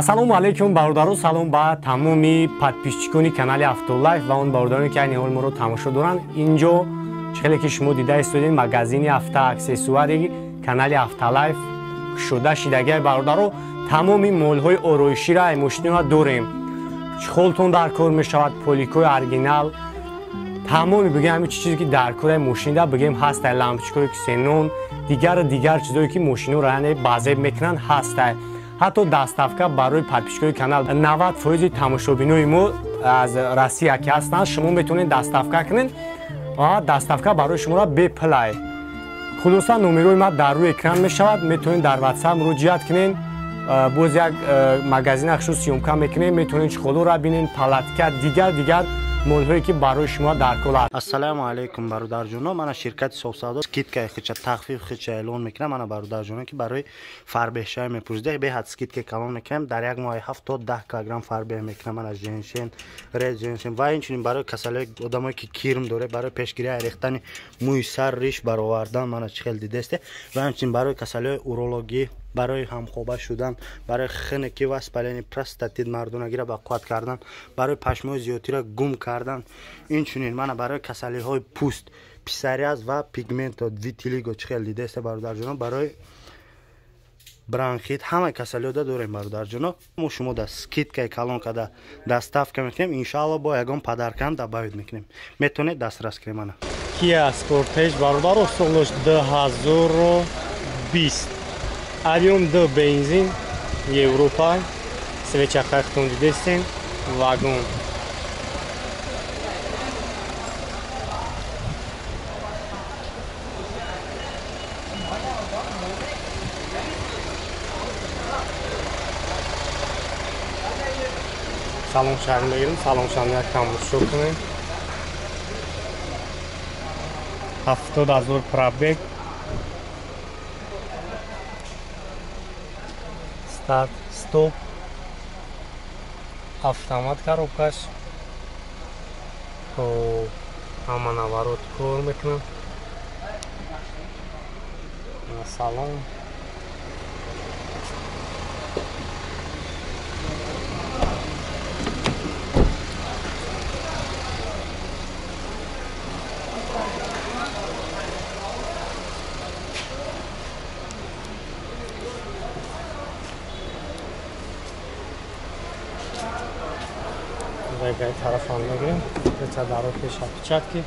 Ассалому алайкум бародаро, салом ба тамоми подписчикони канали Автолайф ва он бародароне ки айни ҳол моро тамошо доранд. Инҷо хеле ки шумо дида истодед, магазини автоаксессуари канали Автолайф кушода шидагиай бародаро. Тамоми молҳои ороиширо ай мошинро дорем. Чехолтон дар кор мешавад, поликои оригинал, тамоми бигем ҳамин чизе ки дар кори мошинда бигем ҳастай, лампочкаҳои ксенон, дигар чизое ки мошинро яъне базеб мекунанд ҳастай. Ҳатто доставка барои подписчикои канал 90% тамошобинои мо аз Россия ки ҳастанд, шумо метавонед доставка кунед ва доставка барои шуморо бепулай. Хулоса номерои ма дар рӯи экран мешавад, метавонед дар WhatsApp муроҷиат кунед. Боз як магазин хушус съёмка мекунем, метавонед чехолоро бинед, палатка, дигар молҳое ки барои шумо дар кор аст. Ассалому алайкум бародарҷоно, мана ширкати Софсавдо скидкаи хича тахфиф хича эълон мекунам. Мана бародарҷоно ки барои фарбеҳшавӣ мепурсида, беҳад скидка калон мекунем. Дар як моҳи 7 то 10 килограмм фарбеҳ мекунам. Мана женшен, ред женшен ва инчунин барои касалиҳои одамое ки кирм дорад, барои пешгирии рехтани мӯи сар, риш баровардан, мана чӣ хел дидесте, ва инчунин барои касалиҳои урологӣ, барои ҳамхоба шудан, барои хунукӣ ва воспаление простатит мардонагиро ба қувват кардан, барои пашмҳои зиёдтиро гум кардан, инчунин мана барои касалиҳои пӯст, псориаз ва пигменто, витилиго чӣ хел дидесте бародарҷоно, барои бронхит, ҳамаи касалиҳода дорем бародарҷоно. Мо шумо да скидкаи калон када доставка мекунем, иншаалло бо ягон подаркам добавить мекунем, метавонед дастрас кунем. Мана Kia Sportage бародаро, солаш 2020, Ариум 2 бензин, Европа, свеча хайхтон дидестен, вагон. Салон шаҳр мегирем, салон шаҳр як тамошо кунем. 70,000 пробег. Старт, стоп, автомат коробкаш, хоб ҳама наворот кор мекунам. Салон гай тарафам мегирем, пеца даро пеша печатки.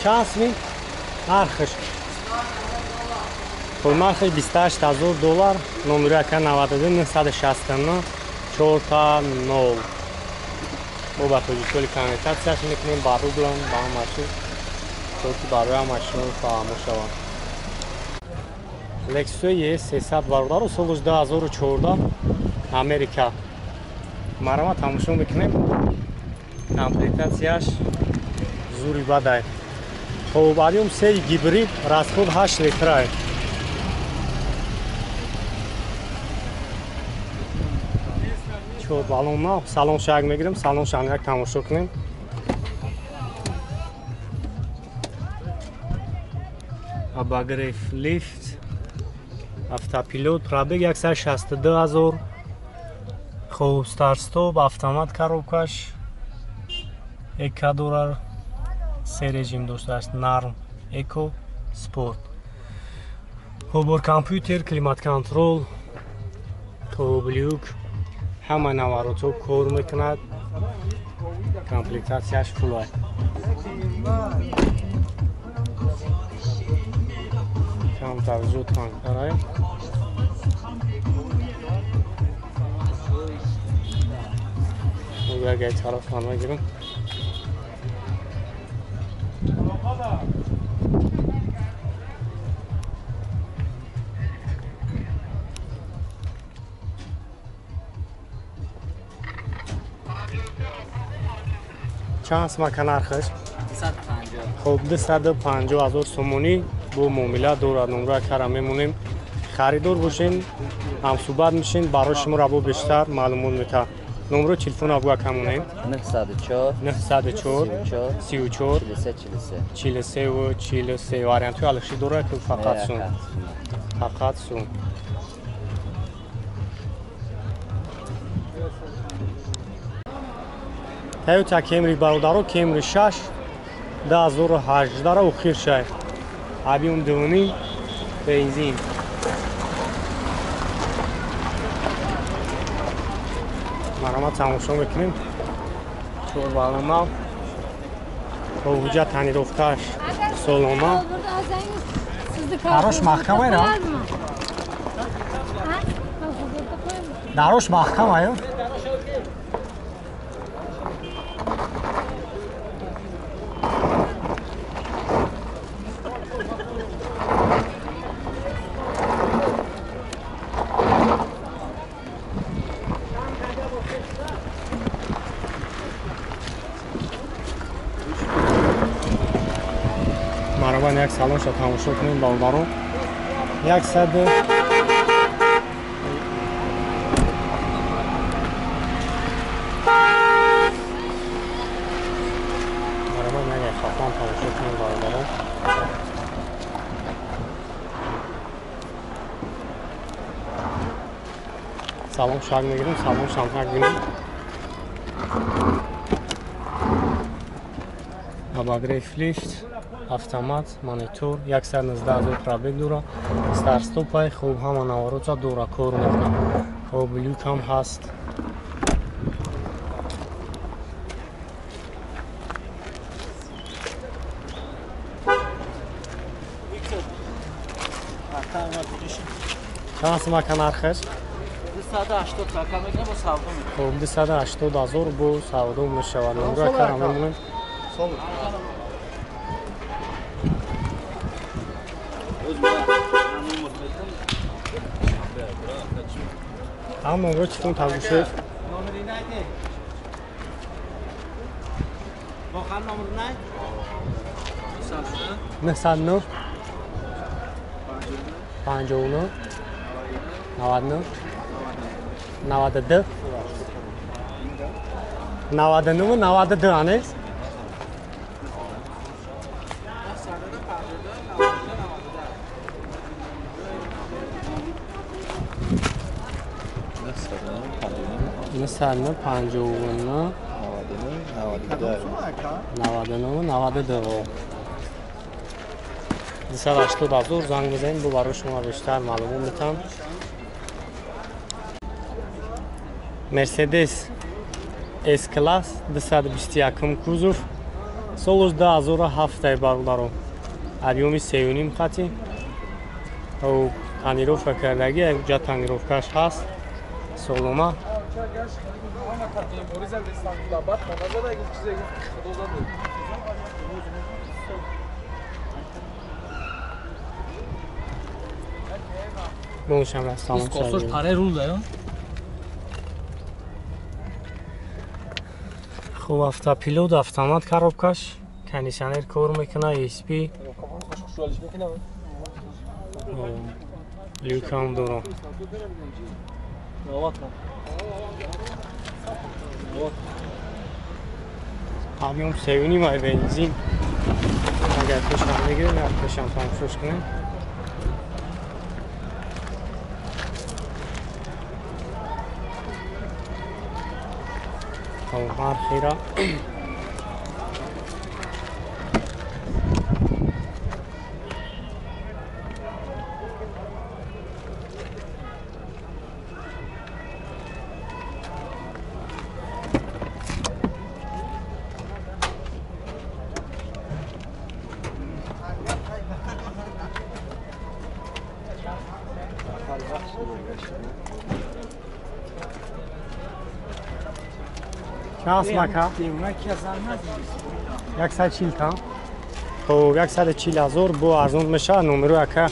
Чанд сми? Нархаш. Хуб, нархаш 28,000 доллар, номери ака 92 969 4-0. Мо ба тоҷиколи конвертатсияш мекунем, ба рублам, ба ҳамашу, то ки барои ҳамашон фаҳмо шаванд. Lexus ES300 бародаро, солаш 2014, Америка. Марама тамошо мекунем. Комплектатсияш зури бадай. Хоб, Ариум 3 гибрид, расход 8 литрай. Балон на салон шаг мегирем, салон шаг як тамошо кунем. Обогрев лифт, автопилот, пробег 162,000. Хоб, старт стоп, автомат коробкаш, эко дорар, се режим доштааст, нарм, эко, спорт. Хоб, бор компютер, климат контрол, хоб, люк, ҳама наворотҳо кор мекунад, комплектатсияш фулай. Камтар зуд тангтарай. Ягай тарафан мегирем. Чанд сумака нархаш? 250. Хоб, 250,000 сомонӣ бо муомила дорад. Номра кара мемонем. Харидор бошем, ҳамсӯҳбат мешин, барои шумо рабо бештар маълумот метаҳад. Номро телефон абгӯ акамонем. 904 904 34 43 43 43. Вариантҳои алиши дорад ки фақат сум? Фақат сум. Toyota Camry бародаро, Camry 6 2018 охир шай. Объем 2.5 бензин. Маромад тамошо мекунем. Чор балама. Бо ҳуҷҷат танировкаш солома. Дарош маҳкам айра? Дарош маҳкам аю? Марабан як салонша тамошо кунем бародарон. 100 Марабан як хафан тамошо кунем бародарон. Салон шаг мегирем, салон шампак бинем. Обогрев лифт, автомат, монитор, 119,000 пробег дора, старстопай, хуб ҳама наворотса дора, кор мекунад. Хуб люк ҳам ҳаст. Чанд сум ака нархаш? 280 ака мегирем, бо савдо мекунем. Хуб 280,000 бо савдо мешавад. Номро ака мемонем. Ҳам номро читон табушед? 909 59 99 92 99 92 анес? 959 99 92 280,000 занг бизанед, бо барои шумо бештар маълумот метаҳам. Мерседес S-класс 221 кузов, солаш 2007 бародаро. Объёми 3.5 хати. Тонировка кардагӣ, ҷа тонировкаш ҳаст. Солома. Хуб, автопилот, автомат коробкаш, кондиционер кор мекунад, ESP. Люкам дорам. Объем 3.5 бензин. Агар пешам мегирем, як пешам тамошош кунем. Нархира чанд мака? 140 та. Хуб, 140,000 бо арзон мешавад. Номеру ака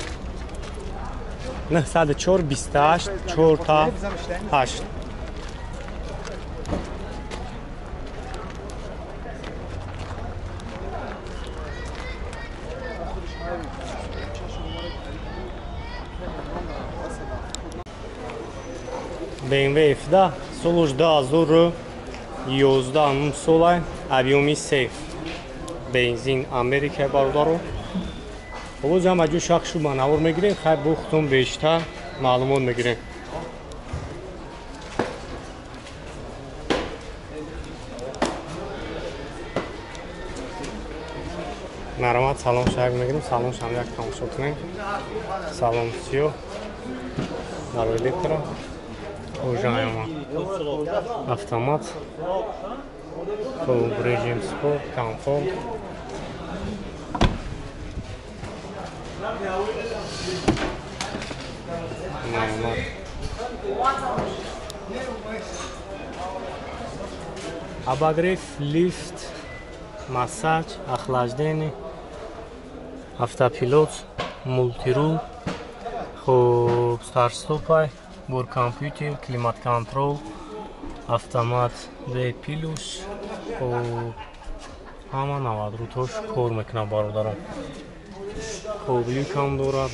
904 28 4 та 8. BMW F10 солаш 2011 сола, объёми 3, бензин, Америка бародаро. Боз ҳам аҷо шахс шу манавор мегирем, хай бо худтон бештар маълумот мегирем. Маромад салон шаг мегирем, салон шам як тамошо кунем. Салон сиёҳ, дар электро, ожаема автомат, хуб режим спорт, комфорт. Маромад. Обогрев, лифт, массаж, охлаждение, автопилот, мультирул, хуб старт-стопай, бор компютер, климат-контрол, автомат D+, хуб ҳама навадрутош кор мекунад бародарон. Хуб люкам дорад.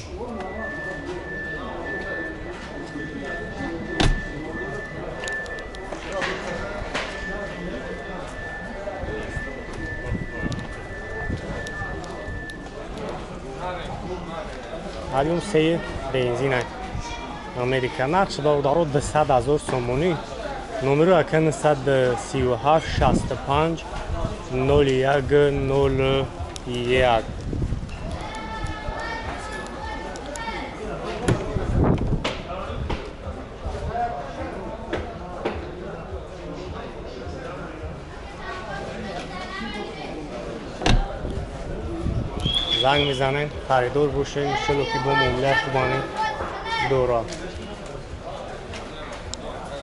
Объём 3 бензин Америка. Нархш бародаро 200 000 сомонӣ. Номеру ака 937 65 01 01. Занг мезанем, харидор бошем, иншолло ки бо муомилаи хубане дорад.